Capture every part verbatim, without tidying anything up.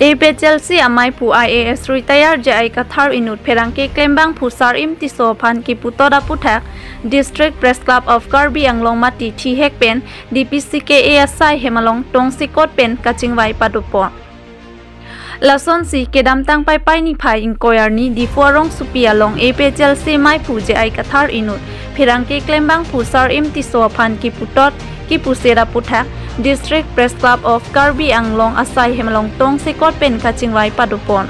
A P H L C amaiphu I A S retire J I Kathar inut pherangke klembangphu Sarim Tisso aphan kiputot aputhak District Press Club of Karbi Anglong mati thihek pen D P C K A asai hem along tongsekot pen kachingvai padopon. Lasonsi kedamtang Paipai niphai ingkoi arni Diphu arongsopi along A P H L C maiphu J I Kathar inut pherangke klembangphu Sarim Tisso aphan kiputot kipuset aputhak District Press Club of Karbi Anglong asai hem along tongsekot pen kachingvai padopon.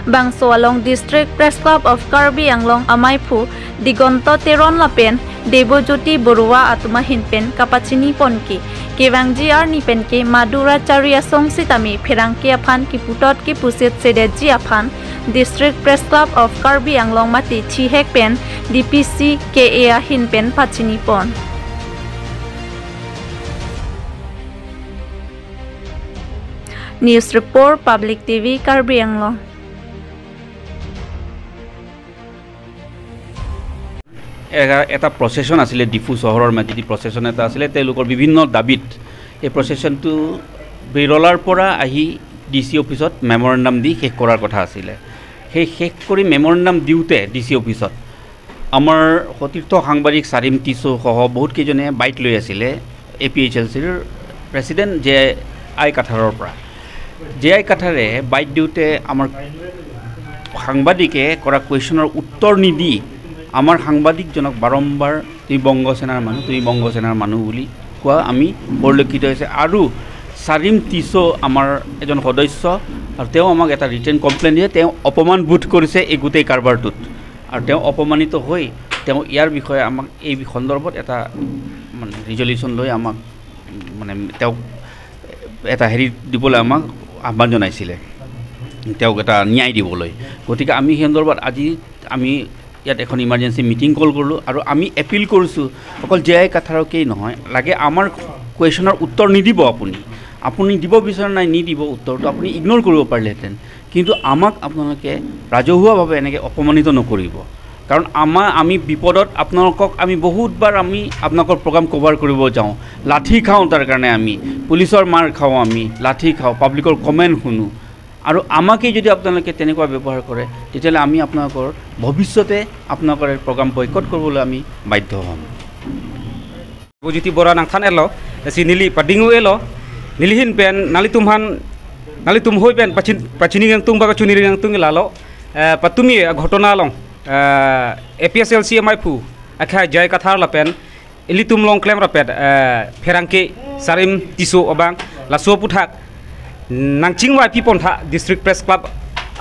Bangso along District Press Club of Karbi Anglong amaiphu Digonto Teron lapen Debojyoti Baruah atum ahin pen kapachiniponke, kevangji arni penke Madhu Ratchari asong sitame pherangke aphan kiputot kipuset sedetji aphan District Press Club of Karbi Anglong mati thihek pen D P C K A ahin pen pachinipon. News Report, Public T V, Karbi Anglong. এগা- এটা প্ৰচেছন আছিলে, ডিফু চহৰৰ মাজেদি প্ৰচেছন এটা আছিলে। তেওঁলোকৰ বিভিন্ন দাবীত এই প্ৰচেছনটো বেৰলাৰ পৰা আহি ডি চি অফিচত মেমৰেণ্ডাম দি শেষ কৰাৰ কথা আছিলে। সেই শেষ কৰি মেমৰেণ্ডাম দিওঁতে ডি চি অফিচত আমাৰ সতীৰ্থ সাংবাদিক চাৰিম টিছু সহ বহুত কেইজনে বাইট লৈ আছিলে এ পি এইচ এল চিৰ প্ৰেচিডেণ্ট জে আই কাথাৰৰ পৰা। জে আই কাথাৰে বাইট দিওঁতে আমাৰ সাংবাদিকে কৰা কুৱেশ্যনৰ উত্তৰ নিদি আমাৰ সাংবাদিকজনক বাৰম্বাৰ, "তুমি বংগ সেনাৰ মানুহ, তুমি বংগ সেনাৰ মানুহ" বুলি কোৱা আমি পৰিলক্ষিত হৈছে। আৰু চাৰিম টিছু আমাৰ এজন সদস্য, আৰু তেওঁ আমাক এটা ৰিটেন কমপ্লেইন দিয়ে, তেওঁ অপমান বোধ কৰিছে এই গোটেই কাৰবাৰটোত। আৰু তেওঁ অপমানিত হৈ তেওঁ ইয়াৰ বিষয়ে আমাক এই সন্দৰ্ভত এটা, মানে, ৰিজলিউশ্যন লৈ আমাক, মানে, তেওঁক এটা হেৰি দিবলৈ আমাক আহ্বান জনাইছিলে, তেওঁক এটা ন্যায় দিবলৈ। গতিকে আমি সেই সন্দৰ্ভত আজি আমি ইয়াত এখন ইমাৰ্জেঞ্চি মিটিং কল কৰিলোঁ আৰু আমি এপিল কৰিছোঁ, অকল জে আই কাথাৰকেই নহয়, লাগে আমাৰ কুৱেশ্যনৰ উত্তৰ নিদিব আপুনি, আপুনি দিব বিচৰা নাই, নিদিব উত্তৰটো, আপুনি ইগন'ৰ কৰিব পাৰিলেহেঁতেন, কিন্তু আমাক আপোনালোকে ৰাজহুৱাভাৱে এনেকৈ অপমানিত নকৰিব। কাৰণ আমাৰ, আমি বিপদত আপোনালোকক, আমি বহুতবাৰ আমি আপোনালোকৰ প্ৰগ্ৰাম কভাৰ কৰিব যাওঁ, লাঠি খাওঁ, তাৰ কাৰণে আমি পুলিচৰ মাৰ খাওঁ, আমি লাঠি খাওঁ, পাব্লিকৰ কমেণ্ট শুনো। আৰু আমাকেই যদি আপোনালোকে তেনেকুৱা ব্যৱহাৰ কৰে, তেতিয়াহ'লে আমি আপোনালোকৰ ভৱিষ্যতে আপোনালোকৰ এই প্ৰগ্ৰাম বয়কট কৰিবলৈ আমি বাধ্য হ'ম। Bojiti Bora nangthan-etlo, si neli pading-o-etlo, neli ahin pen nanglitum aphan, nanglitum ahoi pen pachin, pachini nangtung ba kachuniri nangtung lalo, eh, patumi aghotona along, eh, A P H L C amaiphu akhai J I Kathar lapen ilitum along klem rapet, eh, pherangke Sarim Tisso abang laso aputhak nangchingvai pipontha District Press Club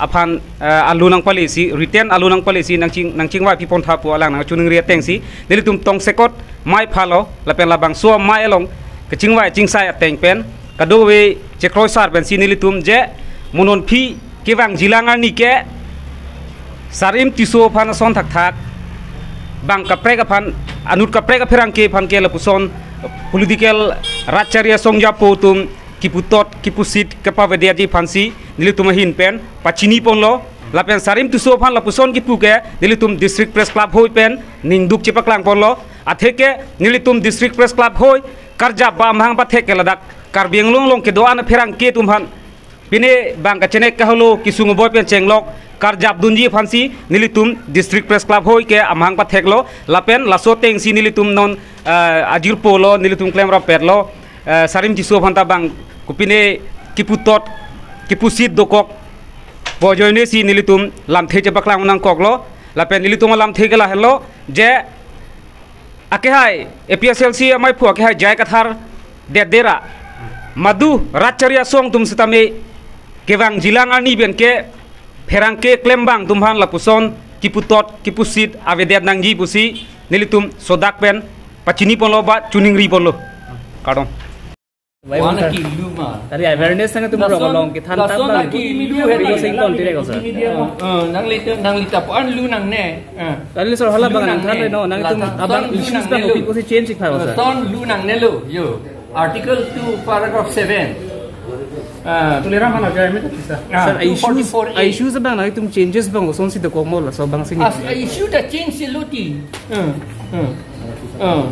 aphan, eh, alu nangpalesi, written alu nangpalesi, nangching, nangchingvai pipontha pu alang nangchiningri atengsi nelitum tongsekot mai phalo lapen labangso amai along kachingvai chingsai ateng pen kadokave chekroisar pensi nelitum je mo non aphi kevangjilang arni ke Sarim Tisso aphan ason thakthak, bang kaprek aphan, anut kaprek apherangke aphan ke lapuson political rat chari asong japo atum kiputot, kipusit, kepavedetji aphansi nelitum ahin pen pachiniponlo. Lapen Sarim Tisso aphan lapuson kipu ke nelitum District Press Club ahoi pen ningduk chepaklangponlo. Atheke nelitum District Press Club ahoi karjap ba amahang pathek ke ladak Karbi Anglong along kedo-an apherangke atum aphan pine bang kachenek kaholo kesung aboi pen chenglok karjapdunji aphansi nelitum District Press Club ahoi ke amahang patheklo. Lapen laso atengsi nelitum non, eh, ajirpolo, nelitum klem rapetlo, eh, Sarim Tisso aphanta bang kopine kiputot, kipusit dokok pu ajoinesi nelitum lamthe chepaklang nangkoklo. Lapen nelitum alamthe ke lahenlo je akehai A P H L C amaiphu akehai J I Kathar det dera, Madhu rat chari asong atum sitame kevangjilang arni pen ke pherangke klembang atum aphan lapuson kiputot, kipusit avedet nangji pusi nelitum sodak pen pachiniponlo ba chiningriponlo. Kardom. Wana kilu ma. Tari awareness nangtum rok along kethan tap lason bang. Aki milu he. People saying kon tirek, sir. Eh, nangli, nangli tapu-an lu nangne. Eh. Tari sir, hala bang nangthan lo, nangtum abang issues bang kopi kosi change ik pharo, sir. Son lu nangne lo, yo. Article two, paragraph seven. Ah. Tuliram hana jai me tisa. Ah, sir, issues, two forty-four A. Issues bang nangtum changes bang kosonsi dokok mo laso abangsi ni. As issue ta change si lo ti. Eh, eh, eh.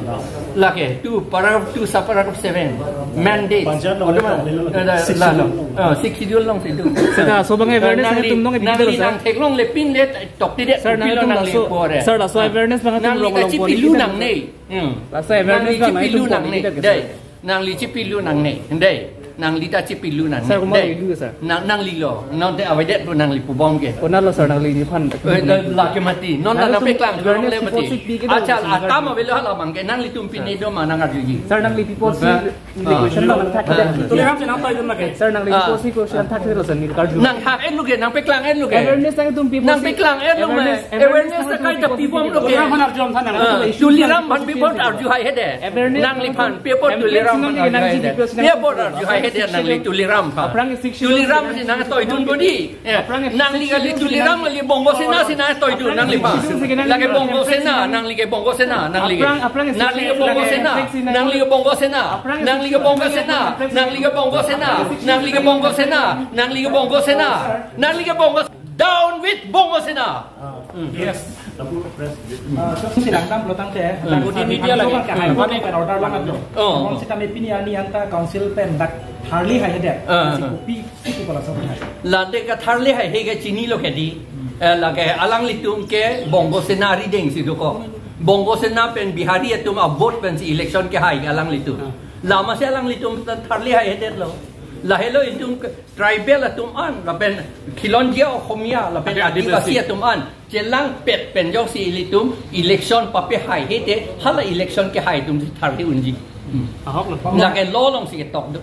Lake two, paragraph two, subparagraph seven. Mandate. Panchayat along. Otoman. Along. Eh, la, Sixth la, Schedule la. Along. Ah, Sixth Schedule along situ. Sir, ta laso abang awareness nangli, nanglitum nangli nangtheklongle pinle tokte det. Sir, pilo nanglitum nangli laso, pore. Sir, laso awareness abang nangtum nangli rong rong kachipilu pon nangne. Hmm. Laso awareness nangli abang chipilu nanglitum nangne. Pon dei. Sir. Nangli chipilu nangne. Dei. Nangli ta chipilu nangne. Sir, komat dei. Lo ilu, sir? Nang, nanglilo. Non te avedet lo nangli pubom ke. Konatlo, sir, nangliphan? Eh, la, lake mati. Non nangtum nangpeklang awareness thurong le mati. Before sixty ke. Acha, dei, atam avelo hala abang ke. Nanglitum pine do ma nangarjuji. Sir, nangli people si, ha? Neli question abang nangthak. Ha. Tuliram si nangtoi dun lake. Sir, nangli, ha, people si question thakthelo, sir, neli karju. Nanghak-etlo ke, nangpeklang-etlo ke. Awareness nangtum people si. Nangpeklang-etlo me. Awareness, awareness nangtum people si. Awareness ta kaita pibomlo ke. Tuliram aphan pibom. Ah, Tuliram aphan pibom arju haihedet. Awareness nangliphan, pibom Tuliram aphan arju haihedet. Pibom arju haihedet nangli Tuliram aphan. Aphrang Sixth Schedule Tuliram si nangtoi dun bodi. Eh, aphrang nangli kali Tuliram kali Bongo Sena si nangtoi dun nangliphan. Aphrang Sixth Schedule si nangli. Lake Bongo Sena, nangli ke Bongo Sena, nangli ke. Aphrang, aphrang nangli ke Bongo Sena, nangli ke Bongo Sena, aphrang nangli ke Bongo Sena, nangli ke Bongo Sena, nangli ke Bongo Sena, nangli ke Bongo Sena, nangli ke Bongo. Down with Bongo Sena. Ah, yes. Lapu press. Ah, so si langdam pulo tangte, hmm, dak bodi media lagi. Kan hai, hmm, kan order lang ado. Oh. Mon sitame pini arni anta council pen dak tharli haihedet. Ah, si ah, kopi, si kopi pala so hai. Lake katharli haihe ke chinilo ke dei. Hmm. Eh, lake alanglitum ke Bongo Sena arideng si dokok. Bongo Sena pen Bihari atum avote pensi election kehai alanglitum. Ah. Lama si alanglitum ta tharli haihedetlo. Lahelo itum ke tribal atum an, lapen khilonjia Oxomiya, lapen, lapen Adivasi, Adivasi atum an chelangpet pen jongsi ilitum election pape haihedet, hala election kehai atum si tharli unji. Hmm. Ahok lo. Lake law along si ketok do.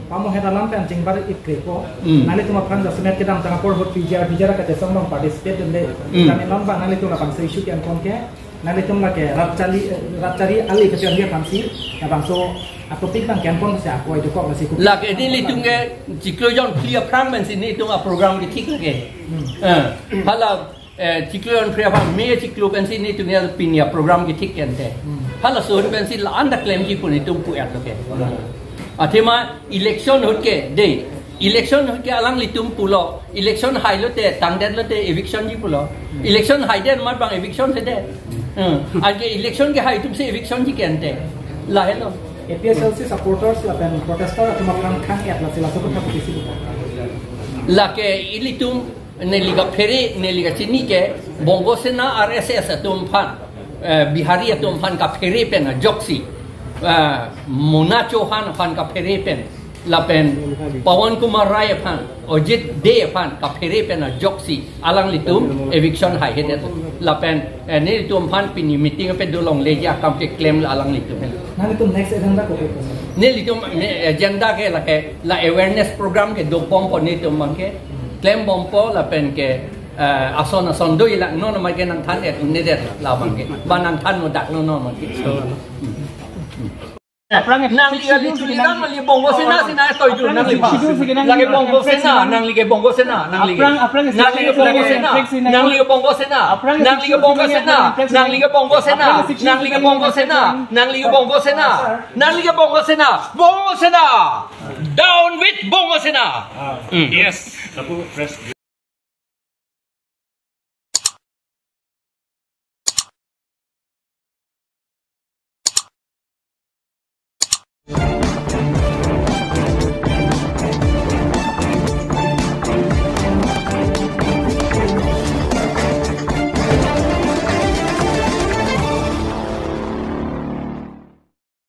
Pamohet alam pen chingbar-ikrepo. Hmm. Nanglitum aphan jasemet kedamtang apor ahut P G R, P G R kachesong along participate dunde. Hmm. Kami non abang nanglitum aphan se issue ke angkon ke. Nanglitum lake rat chari, rat chari ali kachari aphansi, labangso atopic abang ke angkon si ako idu kok nasi kupi. Lake nelitum ke chiklo jonphli aphrang pensi nelitum aprogram kethik lake. Hmm. Eh, hala, eh, chiklo jonphli aphrang May chiklo pensi nelitum ya pini aprogram kethik ante. Hmm. Halaso ahut pensi la-an ta klemji pu nelitum pu-etlo ke. Hmm. Athema election ahut ke dei. Election ahut ke alanglitum pulo. Election hailote, tangdetlote eviction ji pulo. Hmm. Election haidet amat abang eviction sedet. Hmm. Anke election kehai atum si eviction ji ke ante. Lahelo. A P H L C supporters lapen protester atum aphan khang-et lasi laso kotha putisi. Lake ilitum neli kaphere, neli kachini ke Bongo Sena R S S atum aphan, eh, Bihari atum aphan kaphere pen ajoksi, eh, Mona Chauhan aphan kaphere pen, lapen Pawan Kumar Rai aphan, Ajit Dey aphan kaphere pen ajoksi alanglitum eviction haihedet. Lapen, eh, nelitum aphan pini meeting ape dolongleji akam keklem la alanglitum. Nanglitum next agenda kopi? Nelitum, ne, agenda ke lake la awareness program ke dobompo nelitum abang ke. Klembompo lapen ke, eh, ason ason do-ik lang, non amat ke nangthan-et un'edet la abang ke. Ba nangthan mudak non amat ke. Aphrang nangli kali Tuliram kali Bongo Sena si nangtoi dun nangliphan. Lake Bongo Sena, nangli ke Bongo Sena, nangli ke. Aphrang, aphrang nangli ke Bongo Sena, nangli ke Bongo Sena, nangli ke Bongo Sena, nangli ke Bongo Sena, nangli ke Bongo Sena, nangli ke Bongo Sena, nangli ke Bongo Sena, Bongo Sena. Down with Bongo Sena. Ah. Hmm. Yes. Lapu press.